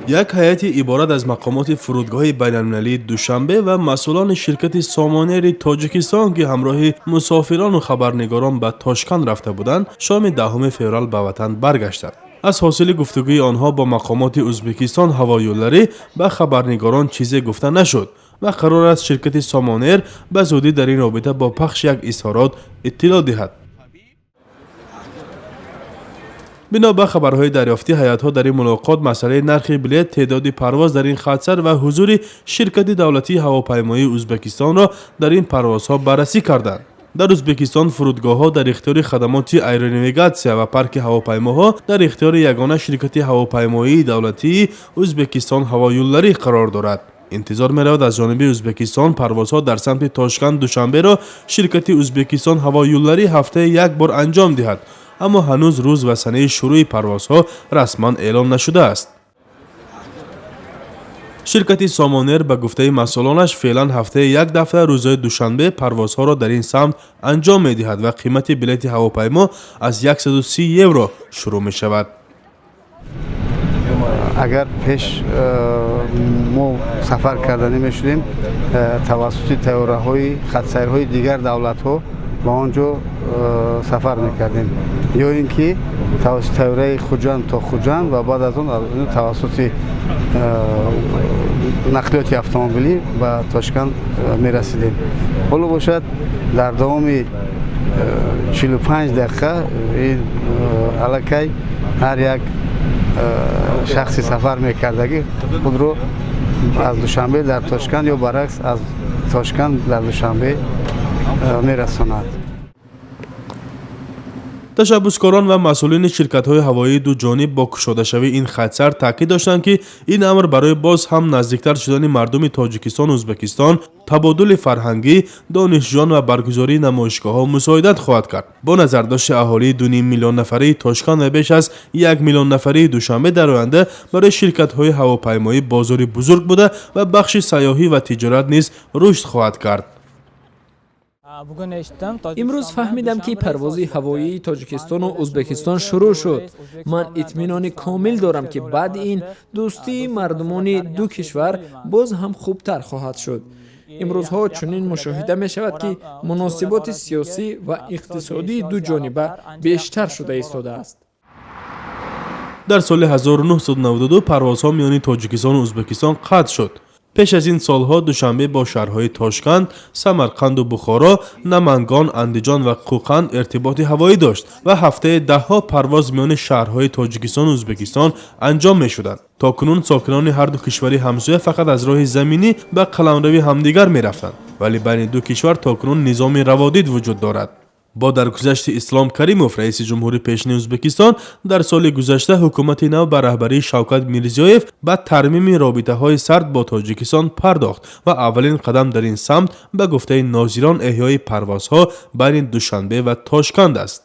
Як ҳайати иборат аз мақомоти фурудгоҳи байналмилалии Душанбе ва масъулони ширкати Сомонери Тоҷикистон, ки ҳамроҳи мусофирону хабарнигорон ба Тошканд рафта буданд, шоми 10 феврал ба ватан баргаштанд. Аз ҳосили гуфтугӯи онҳо бо мақомоти Ӯзбекистон ҳавоюлларӣ ба хабарнигорон чизе гуфта нашуд ва қарор аст, ширкати Сомонер ба зудӣ дар ин робита бо пахши як изҳорот иттилоъ диҳад. Бино ба хабарҳои дарёфтӣ, ҳайатҳо дар ин мулоқот масъалаи нархи билет, теъдоди парвоз дар ин хатсайр ва ҳузури ширкати давлатии ҳавопаймоии Ӯзбекистонро дар ин парвозҳо баррасӣ карданд. Дар Ӯзбекистон фурудгоҳҳо дар ихтиёри хадамоти аэронавигатсия ва парки ҳавопаймоҳо дар ихтиёри ягона ширкати ҳавопаймоии давлатии Ӯзбекистон ҳавоюлларӣ қарор дорад. Интизор меравад, аз ҷониби Ӯзбекистон парвозҳо дар самти Тошканд Душанберо ширкати Ӯзбекистон ҳавоюлларӣ ҳафтаи як бор анҷом диҳад, аммо ҳанӯз рӯз ва санаи шурӯи парвозҳо расман эълон нашудааст. Ширкати Сомонер, ба гуфтаи масъулонаш, феълан ҳафтаи як дафъа, рӯзҳои душанбе, парвозҳоро дар ин самт анҷом медиҳад ва қимати билети ҳавопаймо аз 130 евро шурӯъ мешавад. Агар пеш мо сафар карданӣ мешудем, тавассути тайёраҳои хатсайрҳои дигар давлатҳо ба он ҷо сафар мекардем ё ин ки тавассути тайёраи Хуҷанд то Хуҷанд ва баъд аз он тавассути нақлиёти автомобилӣ ба Тошканд мерасидем. Ҳоло бошад, дар давоми 45 дақиқа аллакай ҳар як шахси сафар мекардагӣ худро аз Душанбе дар Тошканд ё баръакс, аз Тошканд дар Душанбе мерасонад. Ташаббускорон ва масъулини ширкатҳои ҳавоии ду ҷониб бо кушодашавии ин хатсайр таъкид доштанд, ки ин амр барои боз ҳам наздиктар шудани мардуми Тоҷикистону Ӯзбекистон, табодули фарҳангӣ, донишҷӯён ва баргузории намоишгоҳҳо мусоидат хоҳад кард. Бо назардошти аҳолии 2,5 миллион нафарии Тошканд ва беш аз 1 миллион нафарии Душанбе дар оянда барои ширкатҳои ҳавопаймоӣ бозори бузург буда ва бахши сайёҳӣ ва тиҷорат низ рушд хоҳад кард. Имрӯз фаҳмидам, ки парвози ҳавоии Тоҷикистону Ӯзбекистон шурӯъ шуд. Ман итминони комил дорам, ки баъди ин дӯстии мардумони ду кишвар боз ҳам хубтар хоҳад шуд. Имрӯзҳо чунин мушоҳида мешавад, ки муносиботи сиёсӣ ва иқтисодии дуҷониба бештар шуда истодааст. Дар соли 1992 парвозҳо миёни Тоҷикистону Ӯзбекистон қатъ шуд. Пеш аз ин солҳо Душанбе бо шаҳрҳои Тошканд, Самарқанду Бухоро, Намангон, Андиҷон ва Қӯқанд иртиботи ҳавоӣ дошт ва ҳафтаи даҳҳо парвоз миёни шаҳрҳои Тоҷикистону Ӯзбекистон анҷом мешуданд. То кунун сокинони ҳарду кишвари ҳамсоя фақат аз роҳи заминӣ ба қаламрави ҳамдигар мерафтанд, вале байни ду кишвар то кунун низоми раводид вуҷуд дорад. Бо даргузашти Ислом Каримов, раиси ҷумҳури пешини Ӯзбекистон, дар соли гузашта, ҳукумати нав ба раҳбарии Шавкат Мирзиёев ба тармими робитаҳои сард бо Тоҷикистон пардохт ва аввалин қадам дар ин самт, ба гуфтаи нозирон, эҳёи парвозҳо байни Душанбе ва Тошканд аст.